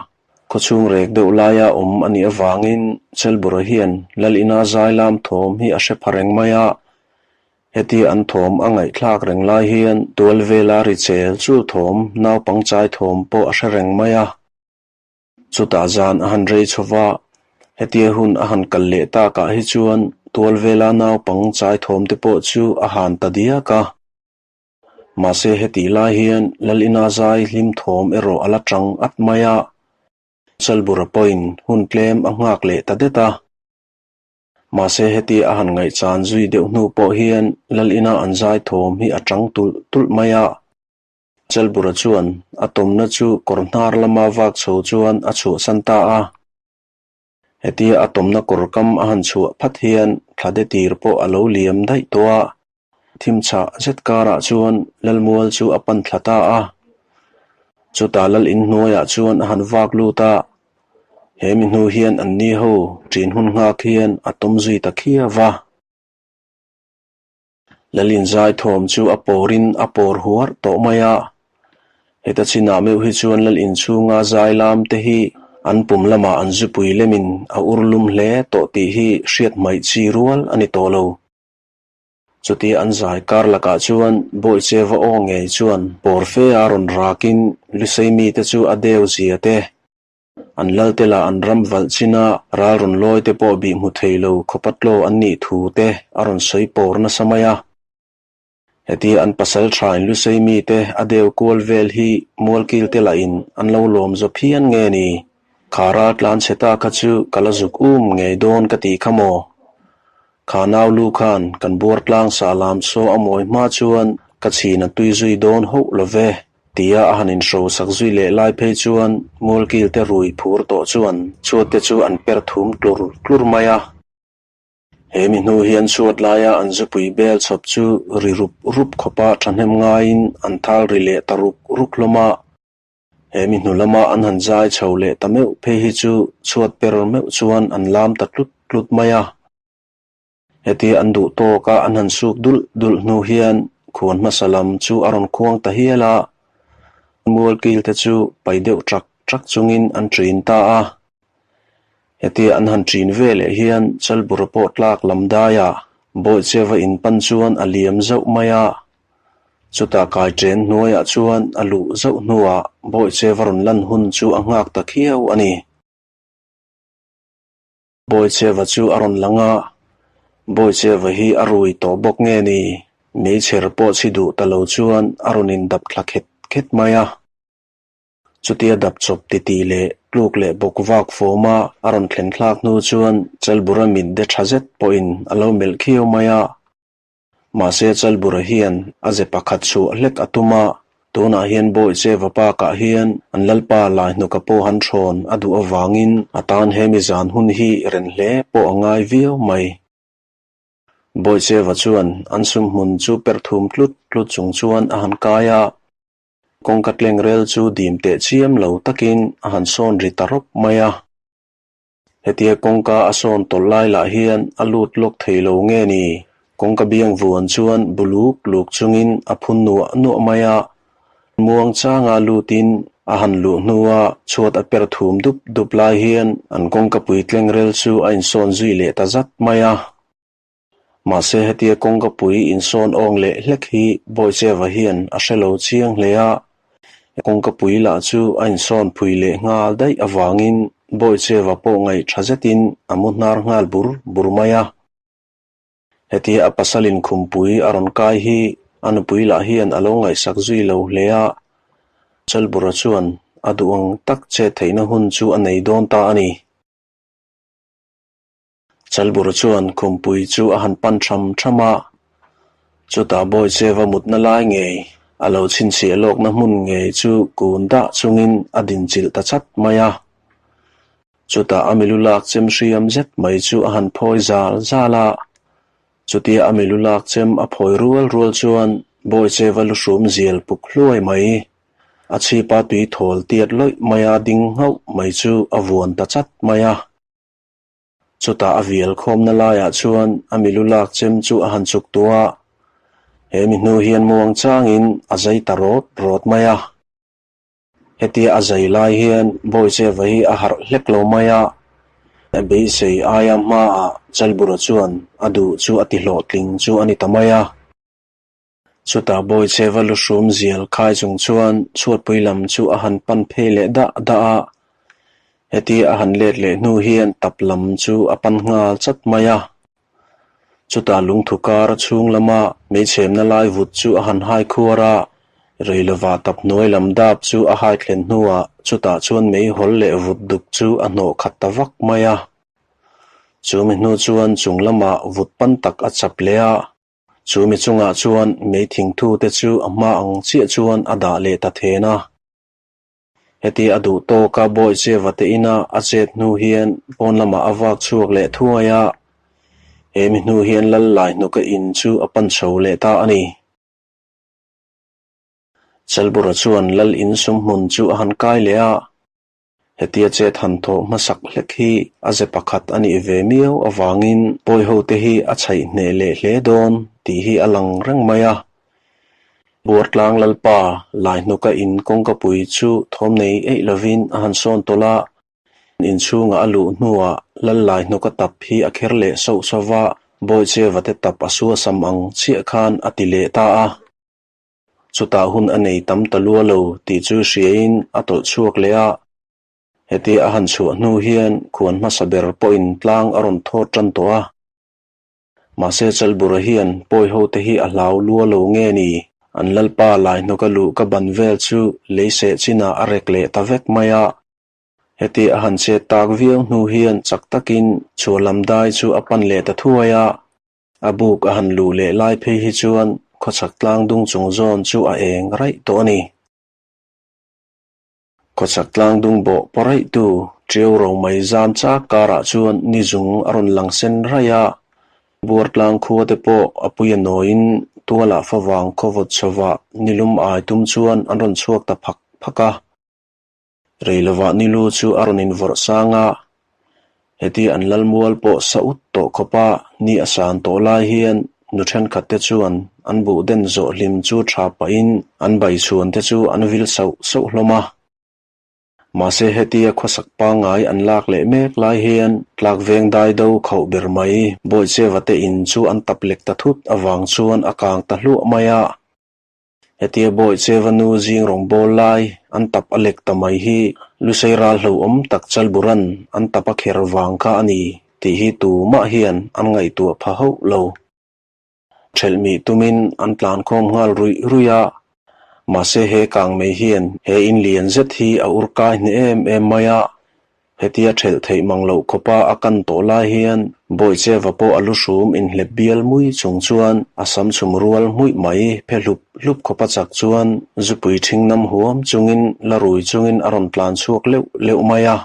khawchhung rek deuh laia awm a nih avangin Chalbura hian Lal ina zai lam thawm hi a hre pha reng mai a. Hetia an thawm a ngaihthlak reng lai hian tual vela ri chel chul thawm naupang chai thawm pawh a hre reng mai a. Chutah zan a han rei chho va, hetia hun a han kal leh takah hi chuan tual vela naupang chai thawm te pawh chu a han ta diak a. Mahse hetih lai hian Lalina zai hlim thawm erawh a la tang at mai a, Chalbura pawhin hun tlem a nghak leh ta det a. Mahse heti a han ngaihchan zui deuh hnu pawh hian Lalina an zai thawm hi a tang tulh tulh mai a. Chalbura chuan a tawmna chu kawr hnar lama vak chho chuan a chhuahsan ta a. Hetia a tawmna kawr kam a han chhuah phat hian thla de tir pawh a lo liam daih tawh a. Thim chhah zet karah chuan Lalmual chu a pan thla ta a. Chutah Lal inhnuaiah chuan a han vak lut a, he mi hnu hian an ni ho ṭin hun nghak hian a tawm zui ta khiau va. Lal inzai thawm chu a pawrin a pawr huar tawh mai a. Heta chinah meuh hi chuan Lal inchhunga zai lam te hi an pum lamah an zupui lemin a ur lum hle tawh tih hi hriat hmaih chi rual a ni tawh lo. Chutia an zai kar lakah chuan Bawicheva aw ngei chuan pawr fe a rawn rakin Lusei mite chu a deu zia te, an lalte lah an ram valh china ral rawn lawi te pawh bih hmu thei lo khawpa tlaw an nih thu te a rawn sawi pawr nasa mai a. Hetia an pasal thain Lusei mite a deu kual vel hi Mualkil te lahin an lo lawm zaw phian nge ni? Kha ral tlan chhe ta kha chu ka la zuk um ngei dawn ka tih kha maw? Kha nau lu khan kan buar tlang sah lam saw a mawi hma chuan ka chhin a tui zui dawn hauh lo ve, tia a han inhro sak zui leh lai phei chuan Mualkil te rui phur tawh chuan chhuat te chu an per thum tlur tlur mai a. He mi hnu hian chhuat laia an zupui bel chhawp chu ri rup rup khawpa thahnem ngaiin an thal ri leh ta ruk ruk hlawm a. He mi hnu lama an han zai chho leh ta meuh phei hi chu chhuat per meuh chuan an lam ta tlut tlut mai a. Hetia an duh tawka an han suk dulh dulh hnu hian khuan hmasa lam chu a rawn khuang ta hial a, mualkil te chu pai deuh ṭak ṭak chungin an ṭin ta a. Hetia an han ṭin ve leh hian Chalbura pawh tlak lam daiah Bawihcheva in pan chuan a liam zauh mai a. Chutah kaiṭen hnuaiah chuan a luh zauh hnuah Bawihcheva rawn lan hun chu a nghak ta khiau a ni. Bawihcheva chu a rawn lang a, Bawihcheva hi a rui tawh bawk nge ni? Meichher pawh chhi duh ta lo chuan a rawn indap thla khet khet mai a. Chutia dap chawp titi leh tluk leh bawk vak fawma a rawn thlen thlak hnu chuan Chalbura mit de tha zet pawhin a lo melh khiau mai a. Mahse Chalbura hian a ze pakhat chhuah hlek a tum a, tunah hian Bawihcheva pakah hian an lalpa Laihnuka pawh han thawn a duh avangin a tan hemi zan hun hi ren hle pawh a ngai viau mai. Bawihcheva chuan an sumhmun chu perh thum tlut tlut chung chuan a han kai a. Kawngka tlengrel chu dim teh chiam lo takin a han sawn ri ta rawp mai a. Hetia kawngka a sawn tawlh lai lah hian a lut lawk thei lo nge ni? Kawngka biang vuan chuan bu luk luk chungin a phun nuah nuah mai a. Muang changa lutin a han luh hnua chhuat a per thum dup dup lai hian an kawngka pui tlengrel chu a insawn zui leh ta zat mai a. Mahse hetia kawngka pui insawn awng leh hlek hi Bawicheva hian a hre lo chiang hle a, kawngka pui lah chu a insawn phui leh nghal daih avangin Bawicheva pawh ngaih tha zetin a mu hnar nghal bur bur mai a. Hetia a pasalin khumpui a rawn kai hi a nupui lah hian a lo ngaihsak zui lo hle a, Chalbura chuan a duh ang tak chet theihna hun chu a nei dawn ta a ni. Chalbur chuan khumpui chu a han pan tham tham a, chutah Bawicheva mutna lai ngei, a lo chhinchhiah lawkna hmun ngei chu kun dah chungin a dinchilh ta chat mai a. Chutah a milu lak chem hriam zet mai chu a han phawi zal zal a, chutia a milu lak chem a phawi rual rual chuan Bawicheva lu hrum zial puk hluai mai, a chhipa tui thawl tiat lawih maia ding nghauh mai chu a vuan ta chat mai a. Chutah a vial khawmna laiah chuan a milu lak chem chu a han chuk tuah a, he mi hnu hian muang changin a zai ta rawt rawt mai a. Hetia a zai lai hian Bawicheva hi a harh hlek lo mai a, a beisei aia hmaah Chalbura chuan a duh chu a ti hlawhtling chu a ni ta mai a. Chutah Bawicheva lu hrum zial khai chung chuan chhuatpui lam chu a han pan phei leh dah dah a, heti a han let leh hnu hian tap lam chu a pan nghal chat mai a. Chutah lungthu kar chhung lama meichhemna lai vut chu a han hai khuar a, rei lovah tap hnuai lam dap chu a hai thlen hnuah chutah chuan meihawl leh vut duk chu a hnawh khat ta vak mai a. Chu mi hnu chuan chung lamah vut pan tak a chap leh a. Chu mi chungah chuan mei thingthu te chu a hma ang chiah chuan a dah leh ta then a. Heti a duh tawka Bawicheva te ina a chet hnu hian pawn lamah a vak chhuak leh thuai a, he mi hnu hian lal lai hnuka in chu a pan chho leh ta a ni. Chalbura chuan lal in sumhmun chu a han kai leh a. Hetia chet han thawh hmasak hlek hi a ze pakhat a nih ve miau avangin pawihote hi a chhaih hneh leh hle dawn tih hi a lang reng mai a. Buartlang Lalpa Laihnuka in kawngkapui chu thawm nei eih lovin a han sawn tawlh a, inchhungah a luh hnuah Lal Laihnuka tap hi a kher leh sauh sauh va, Bawicheva te tap a suasam ang chiah khan a ti leh ta a. Chutah hun a nei tam ta lua lo tih chu hriain a tawlh chhuak leh a. Hetia a han chhuah hnu hian khuan hmasa ber pawhin tlang a rawn thawt tan tawh a. Mahse Chalbura hian pawi ho te hi a hlau lua lo nge ni? An lalpa lai hnawka luh ka ban vel chu lei seh chinah a rek leh ta vek mai a. Heti a han chet tak viau hnu hian chak takin chhuah lam dai chu a pan leh ta thuai a. A buk a han luh leh lai phei hi chuan khawchhak tlang dung chung zawn chu a eng raih tawh a ni. Khawchhak tlang dung bawh paw raih tu Ṭiau ro mai zam chak karah chuan ni zung a rawn lang sen raih a. Buar tlang khua te pawh a pui a nawiin tualah favang khawvawt chhovah nilum ai tum chuan an rawn chhuak ta phak phak a. Rei lovah ni lu chu a rawn invawrh sang a. Heti an lalmual pawh sa ut tawh khawpa ni a san tawh lai hian nu thenkhat te chuan an buh den zawh hlim chu tha pahin an baichhuan te chu an vil sauh sauh hlawm a. Mahse hetia khawsak pangngai an lak leh mek lai hian tlakveng dai do khauh ber mai Bawicheva te in chu an tap lek ta thut avang chuan a kang ta hluah mai a. Hetia Bawicheva nu zing rawngbâwl lai an tap a lek ta mai hi Lusei ral hlauhawm tak Chalburan an tap a kher vang kha a ni tih hi tumah hian an ngaihtuah pha hauh lo. Ṭhelhmih tumin an tlankhawm nghal ruih ruih a, mahse he kangmei hian he in lian zet hi a ur kai hneh em em mai a, hetia ṭhelh theih mang loh khawpa a kan tawh lai hian Bawicheva pawh a lu hrum inhlep bial mui chung chuan a sam chhum rual hmuih mai phe hlup hlup khawpa chak chuan zupui ṭhing nam huam chungin la rui chungin a rawn tlan chhuak leuh leuh mai a.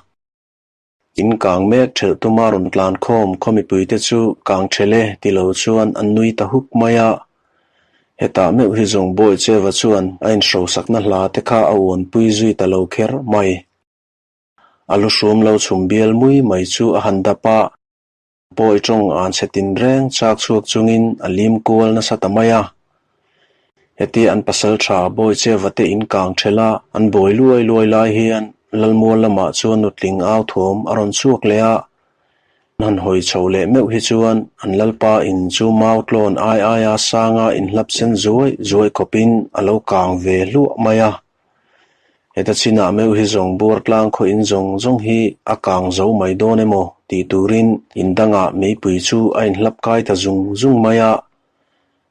In kang mek ṭhelh tuma rawn tlan khawm khaw mipuite chu kang ṭhelh e ti lo chuan an nui ta huk mai a. Hetah meuh hi zawng Bawicheva chuan a inhrosakna hla te kha a uanpui zui ta lo kher mai. A lu hrum lo chhum bial mui mai chu a han dap a, pawi ṭawng an chhe tinreng chak chhuak chungin a lim kual nasa ta mai a. Hetia an pasal tha Bawicheva te in kang ṭhelh a, an buai luai luai lai hian Lalmual lamah chuan nutling au thawm a rawn chhuak leh a, an han hawi chho leh meuh hi chuan an Lalpa in chu mau tlawn ai aia sanga inhlap sen zuai zuai khawpin a lo kang ve hluah mai a. Heta chinah meuh hi zawng buar tlang khaw in zawng zawng hi a kang zo mai dawn emaw tih turin in dangah meipui chu a inhlap kai ta zung zung mai a.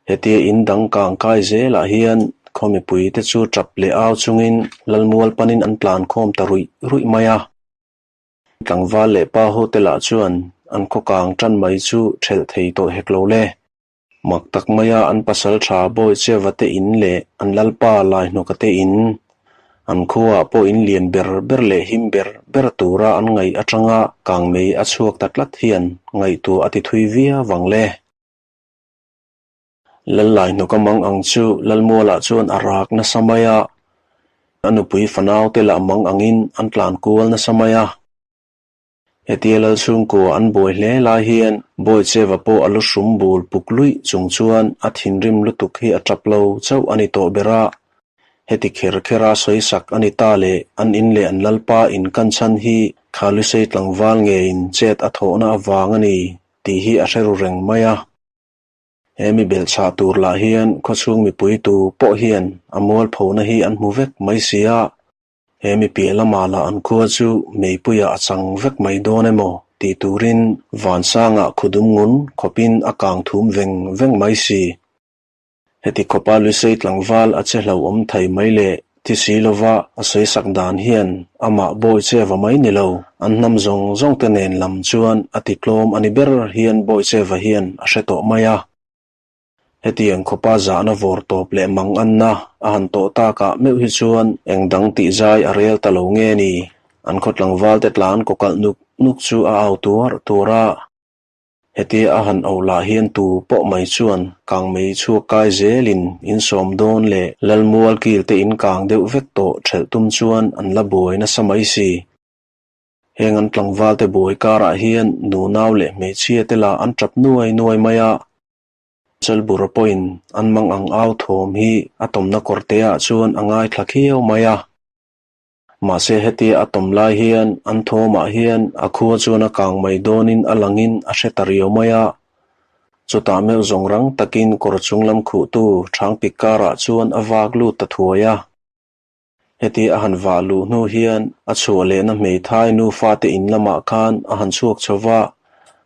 Hetia in dang kang kai zelah hian khaw mipui te chu tap leh au chungin Lalmual panin an tlan khawm ta ruih ruih mai a. Tlangval leh pa ho te lah chuan an khaw kang tan mai chu thelh thei tawh hek lo le. Mak tak maia an pasal tha Bawicheva te in leh an lalpa Laihnawka te in, an khuaah pawh in lian ber ber leh him ber ber tura an ngaih atanga kangmei a chhuak ta tlat hian ngaihtuah a ti thui viau vang le. Lal Laihnawka mang ang chu Lalmualah chuan a rak nasa mai a, a nupui fanau te lah mang angin an tlan kual nasa mai a. Hetia lal chhungkua an buai hle lai hian Bawicheva pawh a lu hrum bul puk luih chung chuan a thinrim lutuk hi a tap lo chauh a ni tawh ber a. Heti kher khera sawi sak a ni ta leh an in leh an lalpa in kan chhan hi Khalusei tlangval ngeiin chet a thawhna avang a ni tih hi a hre ru reng mai a. He mi belhchhah tur lah hian khawchhung mipui tu pawh hian a mualphona hi an hmu vek mai si a. He mi piah lamah lah an khua chu meipuiah a chang vek mai dawn emaw tih turin vansangah khudum ngun khawpin a kang thum veng veng mai si. Heti khawpa Lusei tlangval a che hlauhawm thei mai leh thi si lova a sawisak dan hian amah bawi che va mai ni lo, an hnam zawng zawng te nen lam chuan a ti tlawm a ni ber hian bawi che va hian a hre tawh mai a. Hetiang khawpa zahna vawr tawp leh mang anna a han tawh takah meuh hi chuan eng dang tih zai a rel ta lo nge ni? An khaw tlangvalte tlan kaw kalh nuk nuk chu a au tuar tuar a. Hetia a han au lah hian tu pawh mai chuan kangmei chhuak kai zelin in sawm dawn leh Lalmual kil te in kang deuh vek tawh ṭhelh tum chuan an la buai nasa mai si. Heng an tlangvalte buai karah hian nunau leh hmeichhia te lah an ṭap nuai nuai mai a. Chalbura pawhin an mang ang au thawm hi a tawmna kawrte ah chuan a ngaithla khiau mai a. Mahse hetia a tawm lai hian an thawmah hian a khua chuan a kang mai dawnin a langin a hre ta riau mai a. Chutah meuh zawng rang takin kawr chung lam khuhtu Thangpik karah chuan a vak lut ta thuai a. Heti a han vah luh hnu hian a chhuah lehna hmeithai nufate in lamah khan a han chhuak chho va,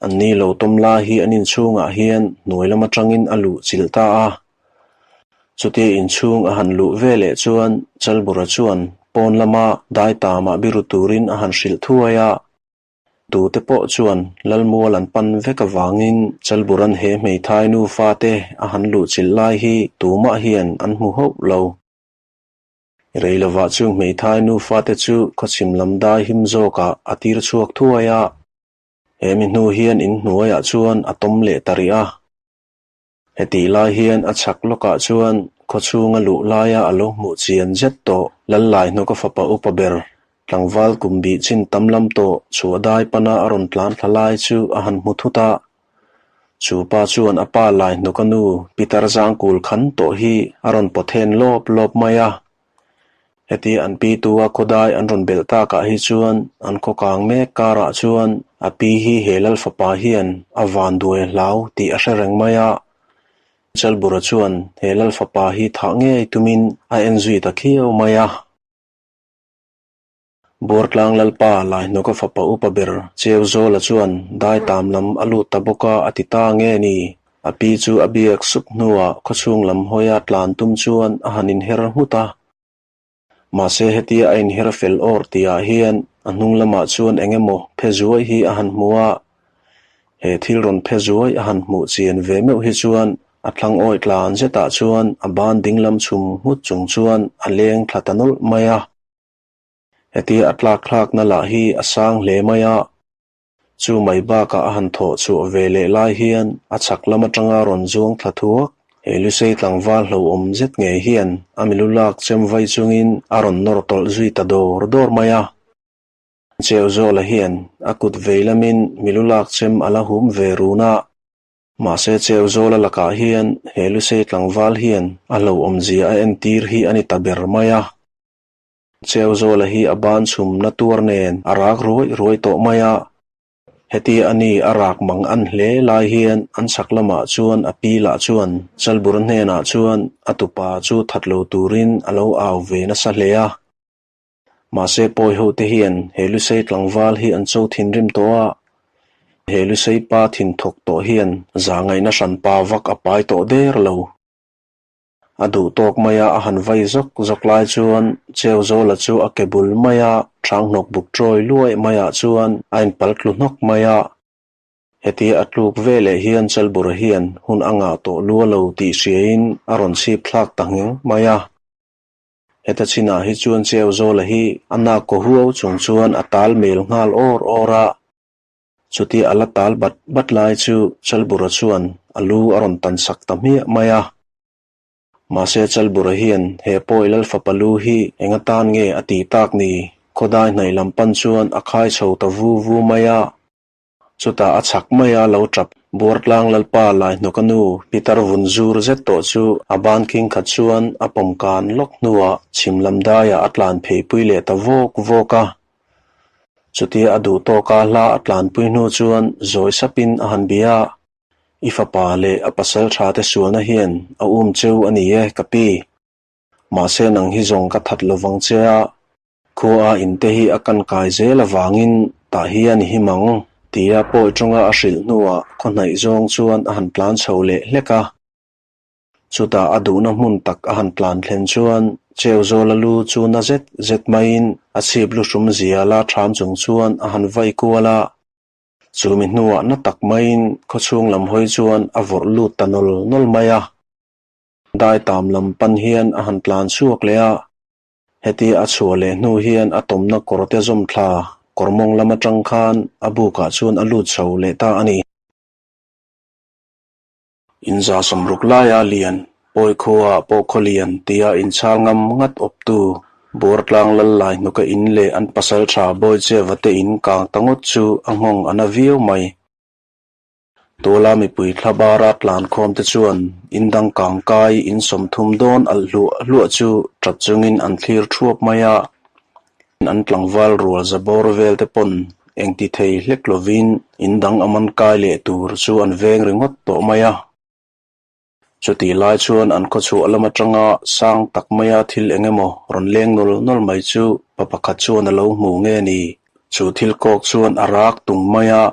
an ni lo tawm lai hi an inchhungah hian hnuai lam atangin a luh chilh ta a. Chutia inchhung a han luh ve leh chuan Chalbura chuan pawn lama daitamah biru turin a han hrilh thuai a. Tute pawh chuan Lalmual an pan vek avangin Chalburan he hmeithai nufate a han luh chilh lai hi tumah hian an hmu hauh lo. Rei lovah chung hmeithai nufate chu khawchhim lam dai him zawkah a tir chhuak thuai a. He mi hnu hian in hnuaiah chuan a tawm leh ta rih a. Hetih lai hian a chhak lawkah chuan khawchhunga luh laia a lo hmuh chian zet tawh Lallai hnawka fapa upa ber. Tlangval kum bih chin tam lam tawh chhuah dai pana a rawn tlan thla lai chu a han hmu thut a. Chu pa chuan a pa lai hnawk a nu Pitar Zangkul khan tawh hi a rawn pawt hen lawp lawp mai a. Heti an pi tua khawdai an rawn belh takah hi chuan an khaw kang mek karah chuan a pi hi he lal fapa hian a vanduai hlau tih a hre reng mai a. Chalbura chuan he lal fapa hi thah ngei tumin a en zui ta khiau mai a. Buartlang Lalpa Laihnawka fapa upa ber Cheuzawla chuan daitam lam a lut ta bawk a a ti ta nge ni? A pi chu a biak sup hnuah khawchhung lam hawia tlan tum chuan a han inher nghut a. Mahse hetia a inher fel awr tihah hian a hnung lamah chuan eng emaw phe zuai hi a han hmu a. He thil rawn phe zuai a han hmuh chian ve meuh hi chuan a thlang awi tlan zetah chuan a ban dinglam chhum nghut chung chuan a leng thla ta nawlh mai a. Hetia a tlak thlakna lah hi a sang hle mai a, chu mai bakah a han thawh chhuah ve leh lai hian a chhak lam atanga rawn zuang thla thuak. He Lusei tlangval hlauhawm zet ngei hian a milu lak chem vai chungin a rawn nawr tawlh zui ta dawr dawr mai a. Cheuzuala hian a kut vei lamin milu lak chem a la hum ve run a. Mahse Cheuzuala lakah hian he Lusei tlangval hian a hlauhawmzia a entir hi a ni ta ber mai a. Cheuzuala hi a ban chhumna tuar nen a rak ruai ruai tawh mai a. Heti a ni a rak mang an hle lai hian an chhak lamah chuan a pi lah chuan Chalbura hnenah chuan a tupa chu that lo turin a lo au ve nasa hle a. Mahse pawi ho te hian he Lusei tlangval hi an cho thinrim tawh a. He Lusei pa thinthawk tawh hian zahngaihna hranpa vak a pai tawh der lo. A duh tawk maia a han vai zawk zawk lai chuan Cheuzuala chu a ke bul maia Hranghnawk buk trawi luai maiah chuan a inpal tlu hnawk mai a. Hetia a tluk ve leh hian Chalbura hian hun a ngah tawh lua lo tih hriain a rawn chhip thlak ta ngheng mai a. Heta chinah hi chuan Cheuzuala hi a nak kaw huau chung chuan a tal mel nghal awr awr a. Chutia a la tal bat bat lai chu Chalbura chuan a lu a rawn tan sak ta hmiah mai a. Mahse Chalbura hian he pawi Lalfapa lu hi eng atan nge a tih tak ni? Khawdai hnaih lam pan chuan a khai chho ta vu vu mai a. Chutah a chhak mai a lo tap Buartlang Lalpa Laihnawka nu Pitar vun zur zet tawh chu a ban khing khat chuan a pawm kan lawk hnuah chhim lam daiah a tlan pheipui leh ta vawk vawk a. Chutia a duh tawka hla a tlanpui hnu chuan zawi sapin a han bia a, I fapa leh a pasal tha te sualna hian a um cheu a ni e, ka pi. Mahse nang hi zawng ka that lovang che a, khua a inte hi a kan kai zel avangin tah hian i him ang, tia pawi tawnga a hrilh hnuah khaw hnaih zawng chuan a han tlan chho leh hlek a. Chutah a duhna hmun tak a han tlan thlen chuan Cheuzuala lu chu na zet zet maiin a chhip lu hrum zia la ṭham chung chuan a han vai kual a. Chumi hnuah na tak maiin khawchhung lam hawi chuan a vawrh lut ta nawl nawl mai a. Daitam lam pan hian a han tlan chhuak leh a. Heti a chhuah leh hnu hian a tawmna kawr te zawm thla kawr mawng lam aṭang khan a bukah chuan a lut chho leh ta a ni. Inza sawmruk laia lian, pawi khua pawh khaw lian tia inchhal ngam ngat awptu Buartlang lal lai hnuka in leh an pasal tha Bawicheva te in kang ta ngawt chu a nghawng a na viau mai. Tuala mipui thla bara tlan khawm te chuan in dang kang kai in 30 dawn alh hluah hluah chu tap chungin an thlir thuap mai a. An tlangval rual za bawr vel te pawn engti thei hlek lovin in dang a man kai leh tur chu an veng ringawt tawh mai a. Chutih lai chuan an khawchhuah lam atanga sang tak maia thil eng emaw rawn leng nawl nawl mai chu pa pakhat chuan a lo hmu nge ni? Chu thil kawk chuan a rak tung mai a.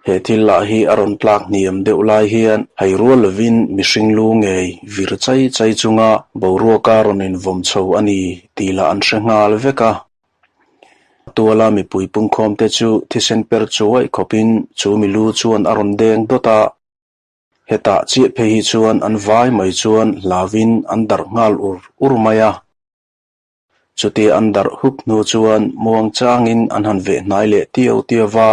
He thil lah hi a rawn tlak hniam deuh lai hian hai rual lovin mihring lu ngei vir chai chai chunga boruaka rawn invawm chho a ni tih lah an hre nghal vek a. Tuala mipui pungkhawmte chu thisen per chuaih khawpin chu milu chuan a rawn deng dawt a. Hetah chiah phei hi chuan an vai mai chuan hlauin an darh nghal ur ur mai a. Chutia an darh hup hnu chuan muang changin an han veh hnai leh tiau tiau va.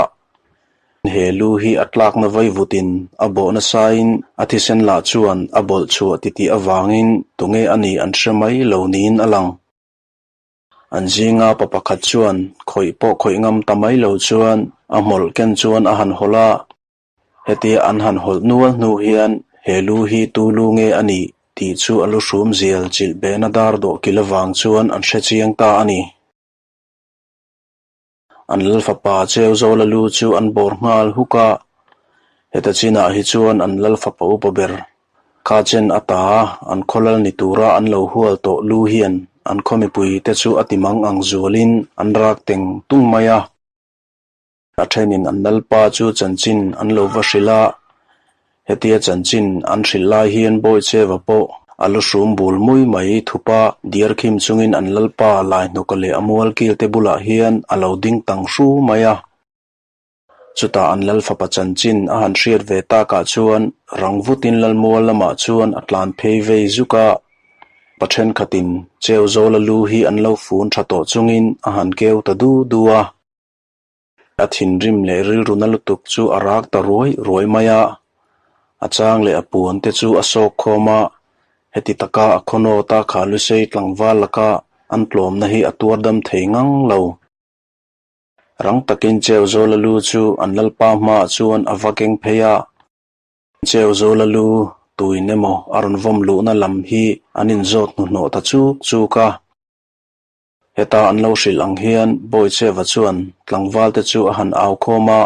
He lu hi a tlakna vaivutin a bawh nasain a thisen lah chuan a bawlh chhuah titih avangin tunge a nih an hre mai lo niin a lang. An zinga pa pakhat chuan khawih pawh khawih ngam ta mai lo chuan a hmawlh ken chuan a han hawlh a. Hetia an han hawlh nual hnu hian he lu hi tu lu nge a nih tih chu a lu hrum zial chilh behna dar dawh kil avang chuan an hre chiang ta a ni. An lalfapa Cheuzola lu chu an bawr nghal huk a, heta chinah hi chuan an lalfapa upa ber kha chen a ta an khaw lal ni tura an lo hual tawh lu hian an khaw mipui te chu a ti mang ang zualin an rak teng tung mai a. A thenin an lalpa chu chanchin an lo va hrilh a, hetia chanchin an hrilh lai hian Bawicheva pawh a lu hrum bul mui mai thupa diar khim chungin an lalpa Laihnawka leh a mualkil te bulah hian a lo ding tang hru mai a. Chutah an lal fapa chanchin a han hriat ve takah chuan rang vutin lalmual lamah chuan a tlan phei vei zuk a, pa thenkhatin Cheuzola lu hi an lo fun tha tawh chungin a han keu ta du du a. A thinrim leh rilru na lutuk chu a rak ta ruai ruai mai a, a chang leh a puan te chu a sawk khawm a, heti taka a khawnawt a kha Lusei tlangval laka an tlawmna hi a tuar dam thei ngang lo. Rang takin Cheuzola lu chu an lalpa hmaah chuan a va keng phei a, Cheuzola lu tuin emaw a rawn vawm luhna lam hi an inzawt hnuhnawh ta chuk chuk a. Heta an lo hrilh ang hian Bawicheva chuan tlangvalte chu a han au khawm a,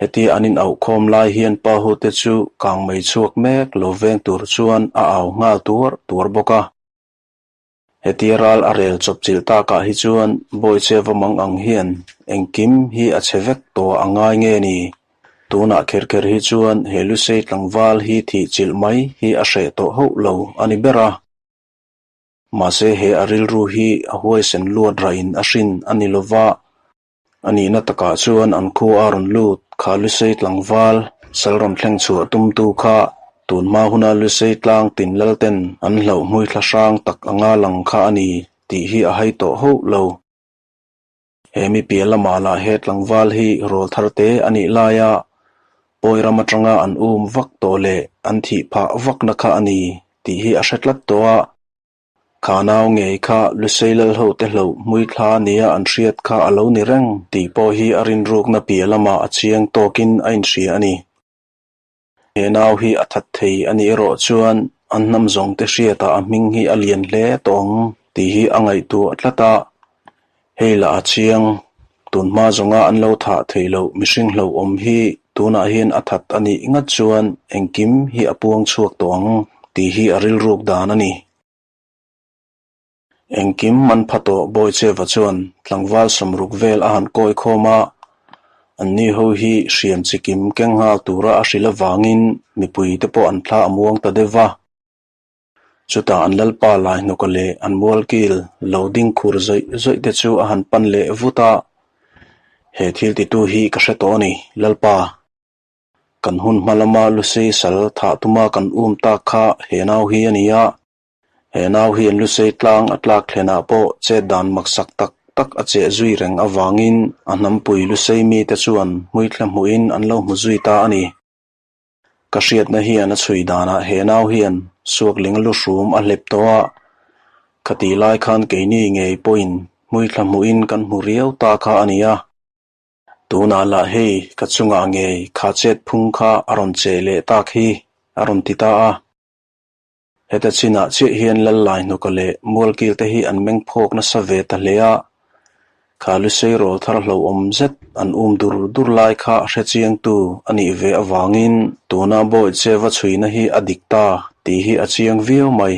hetia an in auh khawm lai hian Pahute chu kang mai chhuak mek lo veng tur chuan a au nghal tuar tuar bawk a. Hetia ral a rel chawp chilh takah hi chuan Bawicheva mang ang hian engkim hi a chhe vek tawh a ngai nge ni? Tunah kher kher hi chuan he Lusei tlangval hi thih chilh mai hi a hreh tawh hauh lo a ni ber a. Mahse he a rilru hi a huaisen luat rahin a hrin a ni lova, a nihna takah chuan an khu a rawn lut kha Lusei tlangval sal rawn thleng chhuah tumtu kha tunhma huna Lusei tlang tin lalten an hlauh hmui thla hrang tak anga lang kha a ni tih hi a hai tawh hauh lo. He mi piah lamah lah he tlangval hi rawl thar te a nih laia pawi ram atanga an um vak tawh leh an thih phah vakna kha a ni tih hi a hre tlat tawh a. Kha nau ngei kha Lusei Lalho te hloh hmui thla nia an hriat kha a lo ni reng tih pawh hi a rinrukna piah lamah a chiang tawkin a inhria a ni. He nau hi a that thei a nih erawh chuan an hnam zawng te hriatah a hming hi a lian hle tawh ang tih hi a ngaihtuah tlat a, hei lah a chiang, tunhma zawnga an lo thah theih loh mihring hlauhawm hi tunah hian a that a nih ngat chuan engkim hi a puang chhuak tawh ang tih hi a rilruk dan a ni. Engkim man pha tawh Bawicheva chuan tlangval sawmruk vel a han kawi khawm a, anni ho hi hriam chikim keng nghal tura a hrilh avangin mipui te pawh an thla a muang ta deuh va. Chutah an lalpa Laihnawka leh an mualkil lo ding khur zawih zawih te chu a han pan leh vut a, He thil titu hi ka hre tawh a ni, Lalpa. Kan hun hma lama Lusei sal thah tuma kan um tak kha he nau hi a ni a, He nau hian Lusei tlang a tlak thlenah pawh chet dan maksak tak tak a cheh zui reng avangin a hnampui Lusei mite chuan hmuithla hmuhin an lo hmu zui ta a ni. Ka hriatna hian a chhui danah he nau hian suakling lu hrum a hlep tawh a, khatih lai khan keini ngei pawhin hmuithla hmuhin kan hmu riau ta kha a ni a. Tunah lah hei ka chungah ngei kha chet phung kha a rawn cheh leh tak hi a rawn ti ta a. Heta chinah chiah hian Lallai hnuka leh Mualkil te hi an meng phawk nasa ve ta hle a, kha Lusei rawl thar hlauhawm zet an um dur dur lai kha a hre chiangtu a nih ve avangin tuna Bawicheva chhuina hi a dik ta tih hi a chiang viau mai.